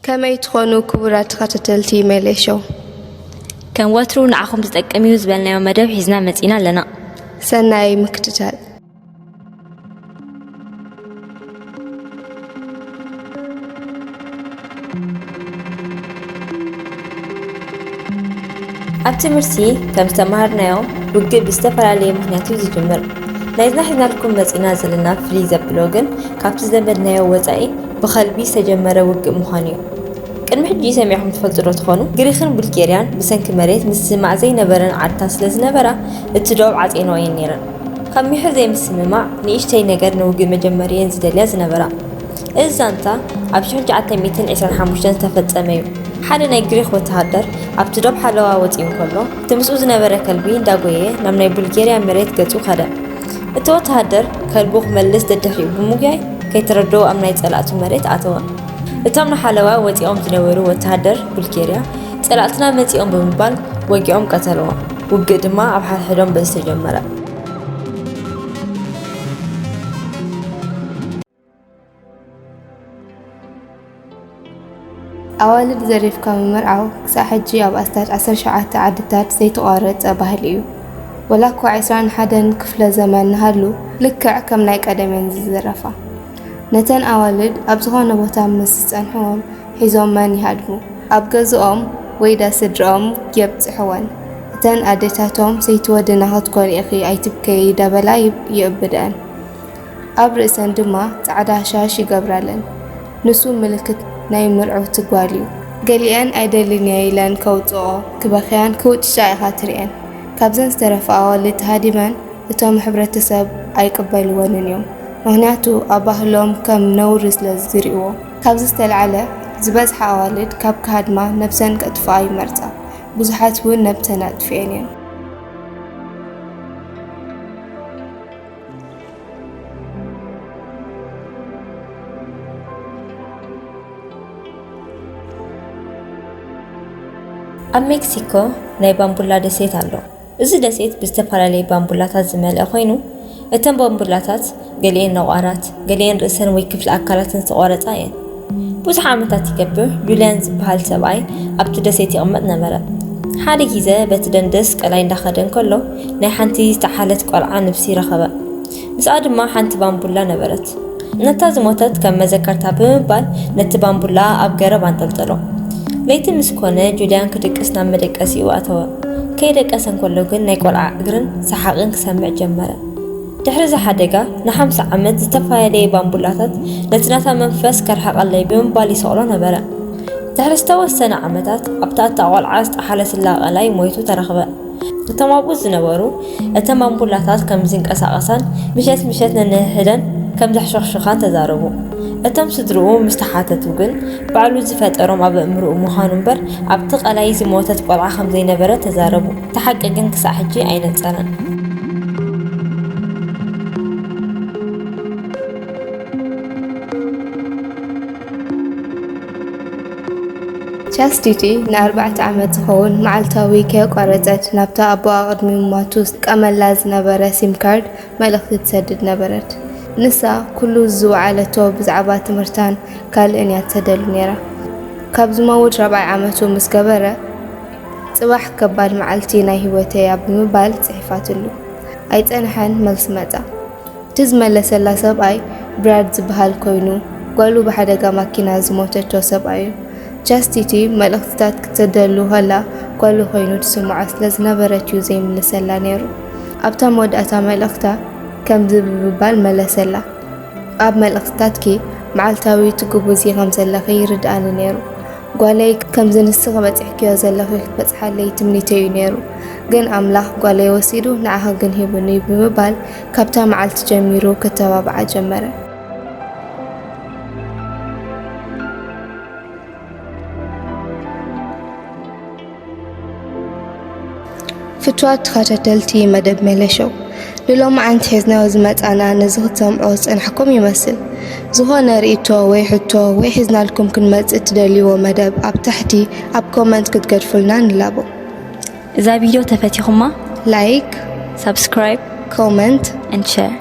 ከመይ ትኾኑ ክቡራት ተኸታተልቲ ሜሌ ሾው? ከም ወትሩ ንዓኹም ዝጠቅም እዩ ዝበልናዮ መደብ ሒዝና መጺና ኣለና። ሰናይ ምክትታል። ኣብ ትምህርቲ ከም ዝተማሃርናዮ ውግእ ብዝተፈላለየ ምኽንያት እዩ ዝጅምር። ናይዝና ሒዝናልኩም መጺና ዘለና ፍልይ ዘብሎ ግን ካብቲ ዝለመድናዮ ወጻኢ ብኸልቢ ዝተጀመረ ውግእ ምዃኑ እዩ። ቅድሚ ሕጂ ሰሚዕኹም ትፈልጡ ዶ ትኾኑ? ግሪኽን ቡልጌርያን ብሰንኪ መሬት ምስምማዕ ዘይነበረን ዓድታት ስለ ዝነበራ እቲ ዶብ ዓጽየንኦ እየን ነይረን። ካብ ሚሒር ዘይምስምማዕ ንእሽተይ ነገር ንውግእ መጀመሪ እየን ዝደልያ ዝነበራ። እዚ ዛንታ ኣብ ሽሕን ትሽዓተ ሚእትን ዕስራን ሓሙሽተን ዝተፈጸመ እዩ። ሓደ ናይ ግሪኽ ወተሃደር ኣብቲ ዶብ ሓለዋ ወጺኡ እንከሎ፣ እቲ ምስኡ ዝነበረ ከልቢ እንዳጎየ ናብ ናይ ቡልጌርያ መሬት ገጹ ከደ። እቲ ወተሃደር ከልቡ ክመልስ ደድሕሪኡ ብምጉያይ ከይተረድኦ ኣብ ናይ ጸላእቱ መሬት ኣተወ። እቶም ንሓለዋ ወጺኦም ዝነበሩ ወተሃደር ቡልጌርያ ጸላእትና መጺኦም ብምባል ወጊኦም ቀተልዎ። ውግእ ድማ ኣብ ሓድሕዶም በዚ ተጀመረ። ኣዋልድ ዘሪፍካ ምምርዓው ክሳዕ ሕጂ ኣብ ኣስታት ዓሰርተ ሸውዓተ ዓድታት ዘይተቋረጸ ባህሊ እዩ። ወላ እኳ ዕስራን ሓደን ክፍለ ዘመን ንሃሉ፣ ልክዕ ከም ናይ ቀደም እየን ዝዝረፋ። ነተን ኣዋልድ ኣብ ዝኾነ ቦታ ምስ ዝጸንሕዎም ሒዞመን ይሃድሙ። ኣብ ገዝኦም ወይ ዳስ ስድርኦም የብጽሕወን። እተን ኣዴታቶም ሰይቲ ወድና ክትኮኒ ኢኺ ኣይትብከዪ ዳበላ ይብ-፣ ይእብደአን። ኣብ ርእሰን ድማ ጻዕዳ ሻሽ ይገብራለን። ንሱ ምልክት ናይ ምርዕውቲ ጓል እዩ። ገሊአን ኣይደልን እየ ኢለን ከውጽኦ፣ ክበኽያን ክውጭጫ ኢኻ ትርእየን። ካብዘን ዝተረፋ ኣዋልድ ተሃዲመን እቶም ሕብረተሰብ ኣይቅበልወንን እዮም። ምኽንያቱ ኣብ ባህሎም ከም ነውሪ ስለ ዝርእይዎ። ካብዚ ዝተላዕለ ዝበዝሓ ኣዋልድ ካብ ክሃድማ ነብሰን ከጥፍኣ ይመርጻ። ብዙሓት እውን ነብሰን ኣጥፊኤን እየን። ኣብ ሜክሲኮ ናይ ባምቡላ ደሴት ኣሎ። እዚ ደሴት ብዝተፈላለየ ባምቡላታት ዝመልአ ኮይኑ፣ እተን ባምቡላታት ገሊአን ነቋራት፣ ገሊአን ርእሰን ወይ ክፍሊ ኣካላተን ዝተቖረጻ እየን። ብዙሕ ዓመታት ይገብር፣ ጁልያን ዝበሃል ሰብኣይ ኣብቲ ደሴት ይቕመጥ ነበረ። ሓደ ግዜ በቲ ደንደስ ቀላይ እንዳኸደ እንከሎ፣ ናይ ሓንቲ ዝተሓለት ቆልዓ ነብሲ ረኸበ። ምስኣ ድማ ሓንቲ ባምቡላ ነበረት። ነታ ዝሞተት ከም መዘከርታ ብምባል ነቲ ባምቡላ ኣብ ገረብ ኣንጠልጠሎ። ለይቲ ምስ ኮነ ጁልያን ክድቅስ ናብ መደቀሲኡ ኣተወ። ከይደቀሰ እንከሎ ግን ናይ ቆልዓ እግርን ሰሓቕን ክሰምዕ ጀመረ። ድሕሪ እዚ ሓደጋ ንሓምሳ ዓመት ዝተፈላለየ ባምቡላታት ነቲ ናታ መንፈስ ከርሕቐለይ ብምባል ይሰቕሎ ነበረ። ድሕሪ ዝተወሰነ ዓመታት ኣብታ እታ ቆልዓ ዝጠሓለትላ ቀላይ ሞይቱ ተረኽበ። እቶም ኣብኡ ዝነበሩ፣ እተን ባምቡላታት ከም ዝንቀሳቐሳን ምሸት ምሸት ነንሕድሕደን ከም ዘሕሸኽሽኻን ተዛረቡ። እቶም ስድርኡ ምስ ተሓተቱ ግን፣ ባዕሉ ዝፈጠሮም ኣብ ኣእምሮኡ ምዃኑ እምበር፣ ኣብቲ ቀላይ ዝሞተት ቆልዓ ከም ዘይነበረ ተዛረቡ። እቲ ሓቂ ግን ክሳዕ ሕጂ ኣይነጸረን። ቻስቲቲ ንኣርባዕተ ዓመት ዝኸውን መዓልታዊ ከየቋረጸት ናብታ ኣቦኣ ቅድሚ ምሟቱ ዝጥቀመላ ዝነበረ ሲም ካርድ መልእኽቲ ትሰድድ ነበረት። ንሳ ኩሉ ዝወዓለቶ ብዛዕባ ትምህርታን ካልእን እያ ትሰደሉ ነይራ። ካብ ዝመውት ራብዓይ ዓመቱ ምስ ገበረ፣ "ጽባሕ ከባድ መዓልቲ ናይ ህይወተይ እያ" ብምባል ጽሒፋትሉ። ኣይጸንሐን መልሲ መጻ። እቲ ዝመለሰላ ሰብኣይ ብራድ ዝበሃል ኮይኑ፣ ጓሉ ብሓደጋ ማኪና ዝሞተቶ ሰብኣይ እዩ። ቻስቲቲ መልእኽትታት ክትሰደሉ ከላ ጓሉ ኮይኑ ትስምዖ ስለ ዝነበረት እዩ ዘይምልሰላ ነይሩ። ኣብታ መወዳእታ መልእኽታ ከምዚ ብምባል መለሰላ፣ "ኣብ መልእኽትታትኪ መዓልታዊ ትጉብዚ ከም ዘለኺ ይርድኣኒ ነይሩ። ጓለይ፣ ከምዚ ንስኺ በጺሕክዮ ዘለኺ ክትበጽሓለይ ትምኒተይ እዩ ነይሩ። ግን ኣምላኽ ጓለይ ወሲዱ፣ ንዓኺ ግን ሂቡኒ" ብምባል ካብታ መዓልቲ ጀሚሩ ክተባብዓ ጀመረ። ፍትዋት ተኸታተልቲ መደብ ሜለሾው፣ ንሎማዓንቲ ሒዝናዮ ዝመጻና ነዚ ክትሰምዖ ዝጸናሕኩም ይመስል። ዝኾነ ርእይቶ ወይ ሕቶ ወይ ሒዝናልኩም ክንመጽእ እትደልይዎ መደብ ኣብ ታሕቲ ኣብ ኮመንት ክትገድፉልና ንላቦ። እዛ ቪድዮ ተፈቲኹማ፣ ላይክ፣ ሳብስክራይብ፣ ኮመንት፣ and share።